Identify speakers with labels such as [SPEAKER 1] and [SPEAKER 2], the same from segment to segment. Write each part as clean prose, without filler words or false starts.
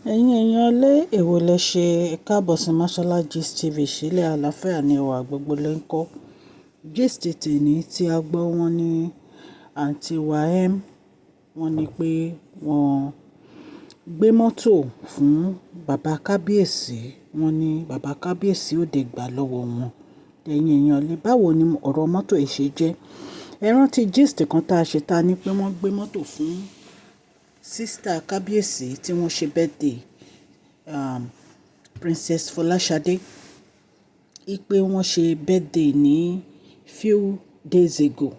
[SPEAKER 1] Ẹ̀yin èèyàn lé, èwo lẹ ṣe? Ẹ káàbọ̀ sí Mashola Gist TV. Sílẹ̀ àlàáfíà ni ẹwà gbogbo lè ń kọ́. Gist tèní tí a gbọ́, wọ́n ní àǹtí wa M, wọ́n ní pé wọ́n gbé mọ́tò fún bàbá kábíyèsí. Wọ́n ní bàbá kábíyèsí ò dé gbà lọ́wọ́ wọn. Ẹ̀yin èèyàn lé, báwo ni ọ̀rọ̀ mọ́tò yìí ṣe jẹ́? Ẹ rántí gist kan tá a ṣe ta ní pé wọ́n gbé mọ́tò fún sister kábíyèsí tí wọ́n ṣe birthday, Princess Folashade. Wípé wọ́n ṣe birthday ní few days ago.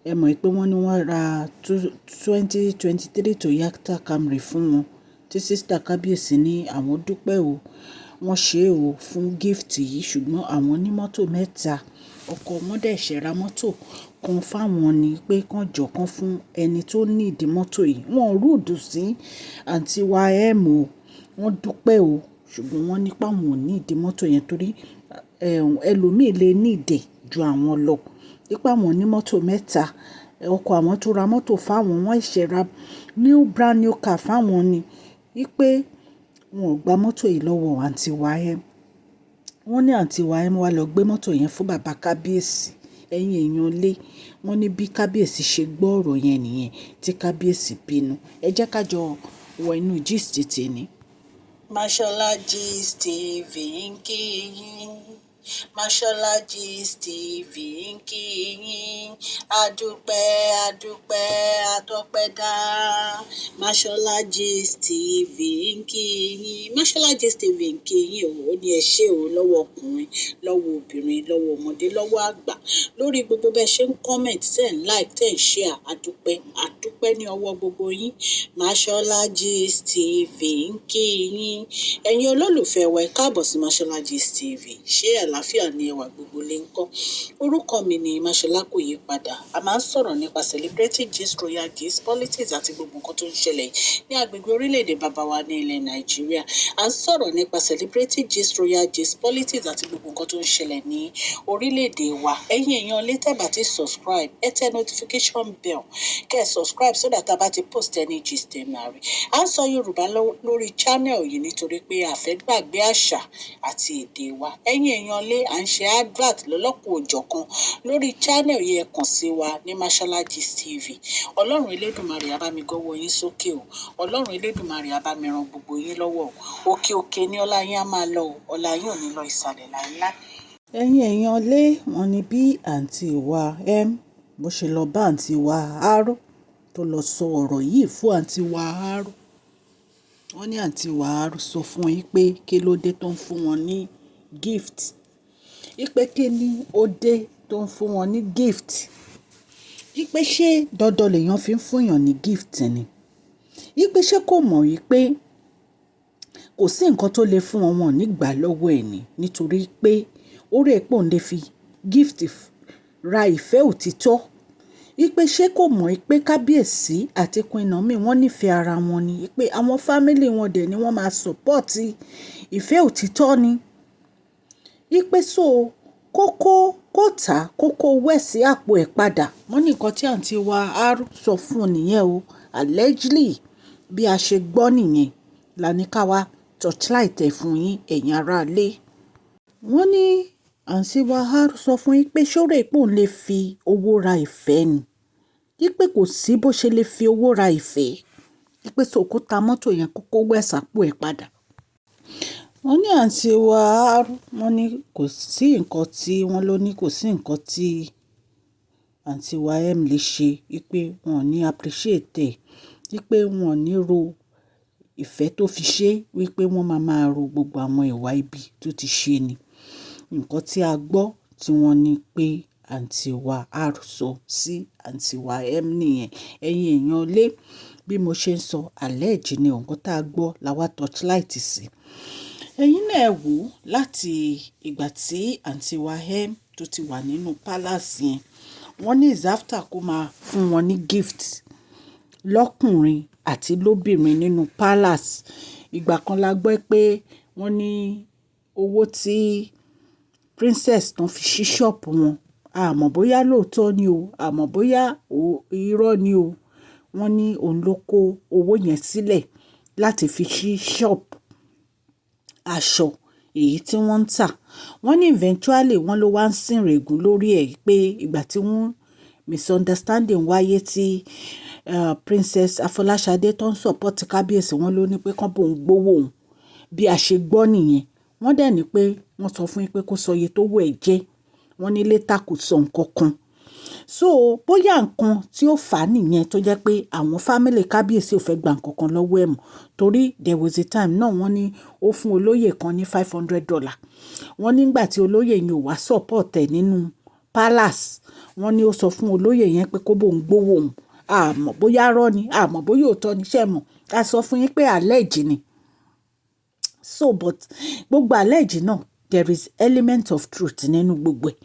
[SPEAKER 1] Ẹ mọ̀ pé wọ́n ní wọ́n ra 2023 Toyota Camry fún wọn, tí sister kábíyèsí ní àwọn dúpẹ́ o, wọ́n ṣe o fún gift yìí, ṣùgbọ́n àwọn ní mọ́tò mẹ́ta. Ọkọ wọn dẹ̀ ṣẹ̀ ra mọ́tò kan fáwọn ni pé kàn jọ kan fún ẹni tó need mọ́tò yìí. Wọ́n rude sí àǹtí wa M o, wọ́n dúpẹ́ o, ṣùgbọ́n wọ́n ní pé àwọn ò need mọ́tò yẹn torí ẹlòmíì lè need ẹ̀ ju àwọn lọ. Wípé àwọn ní mọ́tò mẹ́ta, ọkọ àwọn tó ra mọ́tò fáwọn, wọ́n ṣẹ̀ ra new brand new car fáwọn ni. Wípé wọn ò gba mọ́tò yìí lọ́wọ́ àǹtí wa M. Wọ́n ní àǹtí wa M wá lọ gbé mọ́tò yẹn fún bàbá kábíyèsí. Ẹ̀yin èèyàn lé, wọ́n ní bí kábíyèsí ṣe gbọ́ ọ̀rọ̀ yẹn nìyẹn tí kábíyèsí bínú. Ẹ jẹ́ ká jọ wọ inú gist tèní. Mashola Gist TV ń kí yín. Mashola Gist TV ń kí yín. Adúpẹ́, adúpẹ́, atọ́pẹ́dá. Mashola Gist TV ń kí yín. Mashola Gist TV ń kí yín o. Ó ní ẹ ṣé o lọ́wọ́ ọkùnrin, lọ́wọ́ obìnrin, lọ́wọ́ ọmọdé, lọ́wọ́ àgbà. Lórí gbogbo bẹ́ẹ̀ ṣe ń comment, tẹ́ ń like, tẹ́ ń share. Adúpẹ́, adúpẹ́ ní ọwọ́ gbogbo yín. Mashola Gist TV ń kí yín. Ẹ̀yin olólùfẹ́ wa, ẹ káàbọ̀ sí Mashola Gist TV. Ṣé àlàáfíà ni ẹwà gbogbo lè ń kọ́? Orúkọ mi ni Mashola, kò yí padà. A máa ń sọ̀rọ̀ nípa celebrity gist, royal gist, politics àti gbogbo nǹkan tó ń ṣẹlẹ̀ ní agbègbè orílẹ̀-èdè bàbá wa ní ilẹ̀ Nàìjíríà. A ń sọ̀rọ̀ nípa celebrity gist, royal gist, politics àti gbogbo nǹkan tó ń ṣẹlẹ̀ ní orílẹ̀-èdè wa. Ẹ̀yin èèyàn lè tẹ́ bá ti subscribe, ẹ tẹ notification bell, kẹ́ ẹ subscribe so that a bá ti post any gist, ẹ máa rí. À ń sọ Yorùbá lórí channel yìí nítorí pé a fẹ́ gbàgbé àṣà àti èdè wa. Ẹ̀yin èèyàn lé, à ń ṣe advert lọ́lọ́kan òjọ̀kan lórí channel yìí. Ẹ kàn sí wa ní Mashola Gist TV. Ọlọ́run Elédùmarè á bá mi gọ́wọ́ yín sókè o. Ọlọ́run Elédùmarè á bá mi ran gbogbo yín lọ́wọ́ o. Òkè òkè ní ọlá yín á máa lọ o. Ọlá yín ò ní lọ ìsàlẹ̀ láíláí. Ẹ̀yin èèyàn lé, wọ́n ní bí àǹtí wa M bó ṣe lọ bá àǹtí wa R tó lọ sọ ọ̀rọ̀ yìí fún àǹtí wa R. Wọ́n ní àǹtí wa R sọ fún yín pé kí ló dé tó ń fún wọn ní gift. Wípé kí ni ó dé tó ń fún wọn ní gift. Wípé ṣé dandan lèèyàn fi ń fún èèyàn ní gift ni? Wípé ṣé kò mọ̀ wípé kò sí nǹkan tó lè fún wọn, wọn ò ní gbà lọ́wọ́ ẹ̀ ni, nítorí pé ó rò pé òun lè fi gift ra ìfẹ́ òtítọ́. Wípé ṣé kò mọ̀ wípé kábíyèsí àti Queen Naomi, wọ́n nífẹ̀ẹ́ ara wọn ni, wípé àwọn family wọn dẹ̀ ni wọ́n máa support ìfẹ́ òtítọ́ ni. Wípé so kókó kó tà kókó owó ẹ̀ sí àpò ẹ̀ padà. Wọ́n ní nǹkan tí àǹtí wa R sọ fún un nìyẹn o. Allegedly, bí a ṣe gbọ́ nìyẹn, la ní ká wá torchlight ẹ̀ fún yín, ẹ̀yin ará ilé. Wọ́n ní àǹtí wa R sọ fún yín pé ṣó rò pé òun lè fi owó ra ìfẹ́ ni. Wípé kò sí bó ṣe lè fi owó ra ìfẹ́. Wípé so kó ta mọ́tò yẹn, kó kó owó ẹ̀ sápò ẹ̀ padà. Wọ́n ní àǹtí wa R, wọ́n ní kò sí nǹkan tí wọ́n ló ní, kò sí nǹkan tí àǹtí wa M lè ṣe, wípé wọn ò ní appreciate ẹ̀, wípé wọn ò ní ro ìfẹ́ tó fi ṣe, wípé wọ́n máa máa ro gbogbo àwọn ìwà ibi tó ti ṣe ni. Nǹkan tí a gbọ́ tí wọ́n ní pé àǹtí wa R sọ sí àǹtí wa M nìyẹn. Ẹ̀yin èèyàn lé, bí mo ṣe ń sọ, allege ni, nǹkan tá a gbọ́ la wá torchlight sí. Ẹ̀yin náà ẹ wò, láti ìgbà tí àǹtí wa M tó ti wà nínú palace yẹn, wọ́n ní is after kó máa fún wọn ní gift lọ́kùnrin àti lóbìnrin nínú palace. Ìgbà kan la gbọ́ pé wọ́n ní owó tí princess tán fi ṣí shop wọn. A mọ̀ bóyá lóòótọ́ ni o, a mọ̀ bóyá irọ́ ni o. Wọ́n ní òun ló kó owó yẹn sílẹ̀. láti fi ṣí shop aṣọ èyí tí wọ́n ń tà. Wọ́n ní eventually, wọ́n ló wá ń sìnrègún lórí ẹ̀ pé ìgbà tí wọ́n misunderstanding wáyé tí Princess Afọláṣadé tó ń support kábíyèsí, wọn ló ní pé kán bóun gbowó òun. Bí a ṣe gbọ́ nìyẹn. Wọ́n dẹ̀ ní pé wọ́n sọ fún yín pé kó sọ iye tó wọ̀ ẹ́ jẹ́. Wọ́n ní later kò sọ nǹkan kan. So bóyá nǹkan tí ó fà á nìyẹn tó jẹ́ pé àwọn family kábíyèsí ò fẹ́ gba nǹkan kan lọ́wọ́ ẹ̀ mọ́. Torí there was a time náà, wọ́n ní ó fún olóyè kan ní $500. Wọ́n nígbà tí olóyè yẹn ò wá support ẹ̀ nínú palace, wọ́n ní ó sọ fún olóyè yẹn pé kó bóun gbowó òun. Àmọ́ bóyá irọ́ ni, àmọ́ bóyá òótọ́ ni, ṣé ẹ mọ̀? A sọ fún yín pé allege ni. So but gbogbo allege náà, there is element of truth nínú gbogbo ẹ̀.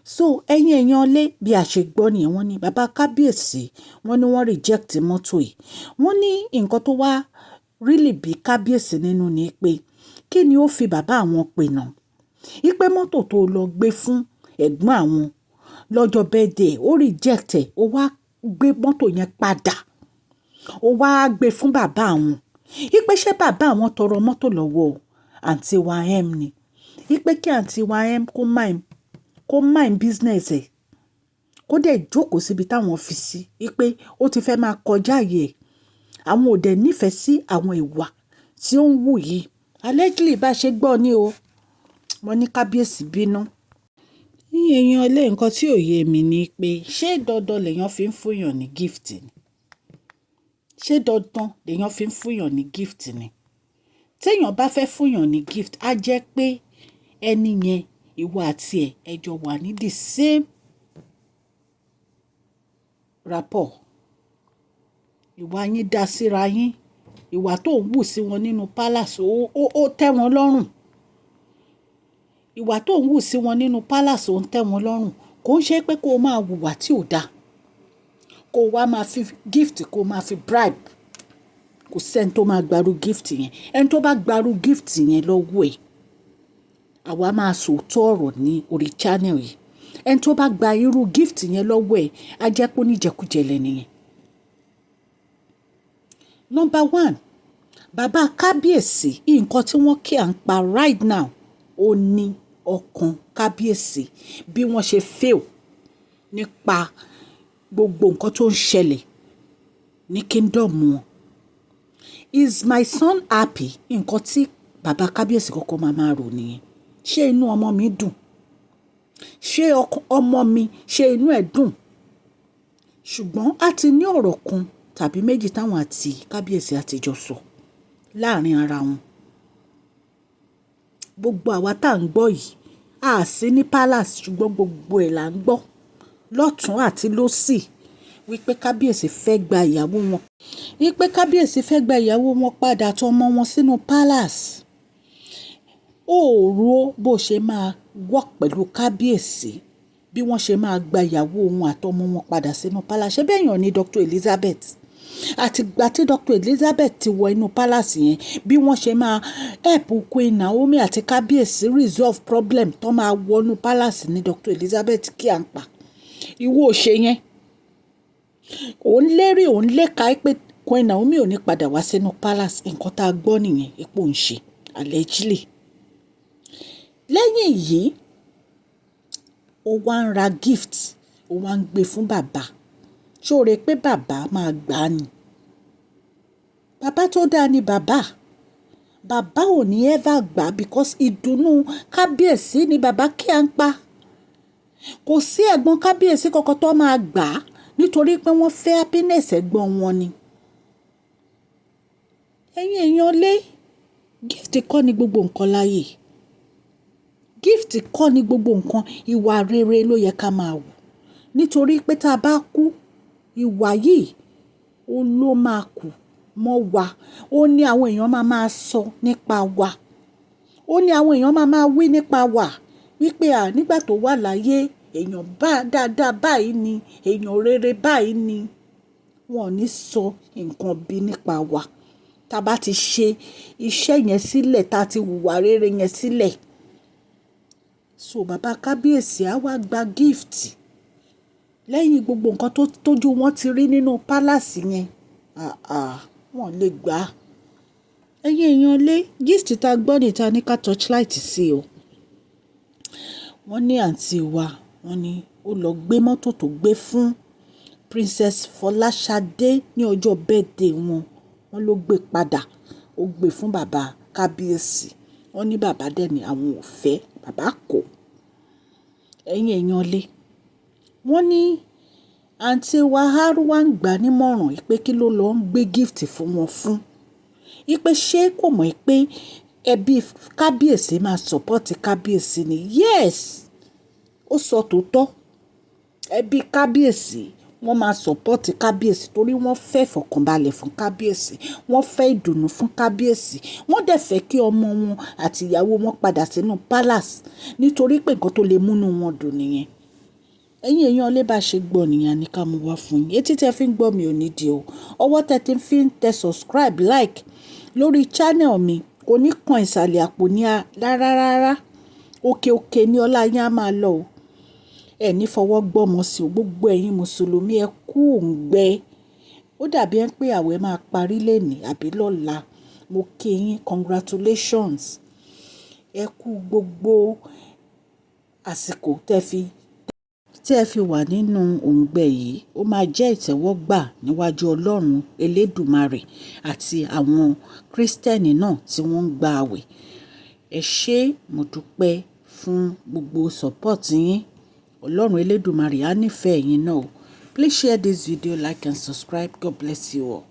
[SPEAKER 1] So ẹ̀yin èèyàn lé, bí a ṣe gbọ́ nìyẹn. Wọ́n ní bàbá kábíyèsí, wọ́n ní wọ́n reject mọ́tò yìí. Wọ́n ní nǹkan tó wá really bí kábíyèsí nínú ni pé kí ni ó fi bàbá àwọn pè náà? Wípé mọ́tò tó lọ gbé fún ẹ̀gbọ́n àwọn lọ́jọ́ birthday, ó reject ẹ̀, ó wá gbé mọ́tò yẹn padà, ó wá gbé fún bàbá àwọn. Wípé ṣé bàbá àwọn tọrọ mọ́tò lọ́wọ́ àǹtí wa M ni? Wípé kí àǹtí wa M kó mind business ẹ̀, kó dẹ̀ jókòó síbi táwọn fi sí. Wípé ó ti fẹ́ máa kọjá ààyè ẹ̀. Àwọn ò dẹ̀ nífẹ̀ẹ́ sí àwọn ìwà tí ó ń wù yìí. Allegedly, bá ṣe gbọ́ ni o. Wọ́n ní kábíyèsí bínú. Ní èèyàn ilé, nǹkan tí ò yé mi ni pé ṣé dandan lèèyàn fi ń fún èèyàn ní gift ni? Ṣé dandan lèèyàn fi ń fún èèyàn ní gift ni? Tí èèyàn bá fẹ́ fún èèyàn ní gift, á jẹ́ pé ẹni yẹn, ìwọ àti ẹ̀, ẹ jọ wà ní the same rapport. Ìwà yín dá síra yín. Ìwà tó ń wù sí wọn nínú palace, ó tẹ́ wọn lọ́rùn. Ìwà tó ń wù sí wọn nínú palace, ó ń tẹ́ wọn lọ́rùn. Kò ń ṣe pé kó máa wùwà tí ò da, kó wá máa fi gift, kó máa fi bribe. Kò sí ẹni tó máa gba irú gift yẹn. Ẹni tó bá gba irú gift yẹn lọ́wọ́ ẹ̀, àwa máa sòótọ́ ọ̀rọ̀ ní orí channel yìí. Ẹni tó bá gba irú gift yẹn lọ́wọ́ ẹ̀, á jẹ́ pé oníjẹkújẹ lẹni yẹn. Number one, bàbá kábíyèsí, nǹkan tí wọ́n kí à ń pa right now, ó ní ọkàn kábíyèsí bí wọ́n ṣe fail nípa gbogbo nǹkan tó ń ṣẹlẹ̀ ní kingdom wọn. Is my son happy? Nǹkan tí bàbá kábíyèsí kọ́kọ́ máa máa rò nìyẹn. Ṣé inú ọmọ mi dùn? Ṣé ọmọ mi, ṣé inú ẹ̀ dùn? Ṣùgbọ́n a ti ní ọ̀rọ̀ kan tàbí méjì táwọn àti kábíyèsí àtijọ́ sọ láàrin ara wọn. Gbogbo àwa tá ń gbọ́ yìí, a sí ní palace, ṣùgbọ́n gbogbo ẹ̀ là ń gbọ́ lọ́tùn àti lósì wípé kábíyèsí fẹ́ gba ìyàwó wọn, wípé kábíyèsí fẹ́ gba ìyàwó wọn padà àtọmọ wọn sínú palace. Ó rò bó ṣe máa work pẹ̀lú kábíyèsí, bí wọ́n ṣe máa gba ìyàwó wọn àtọmọ wọn padà sínú palace. Ṣé bẹ́ẹ̀ yàn ni Dr. Elizabeth? Àti ìgbà tí Dr. Elizabeth ti wọ inú palace yẹn, bí wọ́n ṣe máa help Queen Naomi àti kábíyèsí resolve problem tó máa wọnú palace ní Dr. Elizabeth kí à ń pa. Ìwọ ò ṣe yẹn. Òun lérí, òun léka pé Queen Naomi ò ní padà wá sínú palace. Nǹkan tá a gbọ́ nìyẹn ipò ń ṣe allegedly. Lẹ́yìn yìí, ó wá ń ra gift, ó wá ń gbé fún bàbá. Ṣé o rò pé bàbá máa gbà á ni? Bàbá tó dáa ni bàbá. Bàbá ò ní ever gbà because ìdùnnú kábíyèsí ni bàbá kí à ń pa. Kò sí ẹ̀gbọ́n kábíyèsí kankan tó máa gbà á nítorí pé wọ́n fẹ́ happiness ẹ̀gbọ́n wọn ni. Ẹ̀yin èèyàn lé, gift kọ́ ni gbogbo nǹkan láyé. Gift kọ́ ni gbogbo nǹkan. Ìwà rere ló yẹ ká máa wù. Nítorí pé tí a bá kú, ìwà yìí ó ló máa kù mọ́ wa. Ó ní àwọn èèyàn máa máa sọ nípa wa. Ó ní àwọn èèyàn máa máa wí nípa wa. Wípé à, nígbà tó wà láyé, èèyàn bá dáadáa báyìí ni, èèyàn rere báyìí ni. Wọn ò ní sọ nǹkan bí nípa wa. Tí a bá ti ṣe iṣẹ́ yẹn sílẹ̀, tí a ti wùwà rere yẹn sílẹ̀. So bàbá kábíyèsí á wá gba gift lẹ́yìn gbogbo nǹkan tó tójú wọn ti rí nínú palace yẹn. Àà, wọ́n lè gbà á. Ẹ̀yin èèyàn lé, gist tá gbọ́ níta ní ká torchlight sí o. Wọ́n ní àǹtí wa, wọ́n ní ó lọ gbé mọ́tò tó gbé fún Princess Fọláṣadé ní ọjọ́ birthday wọn. Wọ́n ló gbé padà, ó gbé fún bàbá kábíyèsí. Wọ́n ní bàbá dẹ̀ ní àwọn ò fẹ́, bàbá kọ̀. Ẹ̀yin èèyàn lé, wọ́n ní àǹtí wa Arwa ń gbà nímọ̀ràn pé kí ló lọ ń gbé gift fún wọn fún. Wípé ṣé kò mọ̀ pé ẹbí kábíyèsí máa support kábíyèsí ni? Yes, ó sọ tòótọ́. Ẹbí kábíyèsí wọ́n máa support kábíyèsí torí wọ́n fẹ́ ìfọ̀kànbalẹ̀ fún kábíyèsí, wọ́n fẹ́ ìdùnnú fún kábíyèsí, wọ́n dẹ̀ fẹ́ kí ọmọ wọn àti ìyàwó wọn padà sínú palace nítorí pé nǹkan tó lè múnú wọn dùn nìyẹn. Ẹ̀yin èèyàn lé, bá ṣe gbọ́ nìyẹn ní ká mú wá fún yín. Etí tí ẹ fi ń gbọ́ mi ò ní di o. Ọwọ́ tẹ ti fi ń tẹ subscribe, like lórí channel mi kò ní kan ìsàlẹ̀ àpò ní rárá rárá. Òkè òkè ní ọlá yín á máa lọ o. Ẹ ní fọwọ́ gbọ́mọ sí o. Gbogbo ẹ̀yin Mùsùlùmí, ẹ kú òǹgbẹ. Ó dàbí ẹ pé àwẹ̀ máa parí lónìí àbí lọ́la. Mo kí yín, congratulations. Ẹ kú gbogbo àsìkò tí ẹ fi wà nínú òǹgbẹ yìí. Ó máa jẹ́ ìtẹ́wọ́gbà níwájú Ọlọ́run Elédùmarè àti àwọn Kristẹni náà tí wọ́n ń gba àwẹ̀. Ẹ ṣé, mo dúpẹ́ fún gbogbo support yín. Ọlọ́run Elédùmarè á nífẹ̀ẹ́ yín náà o. Please share this video, like and subscribe. God bless you all.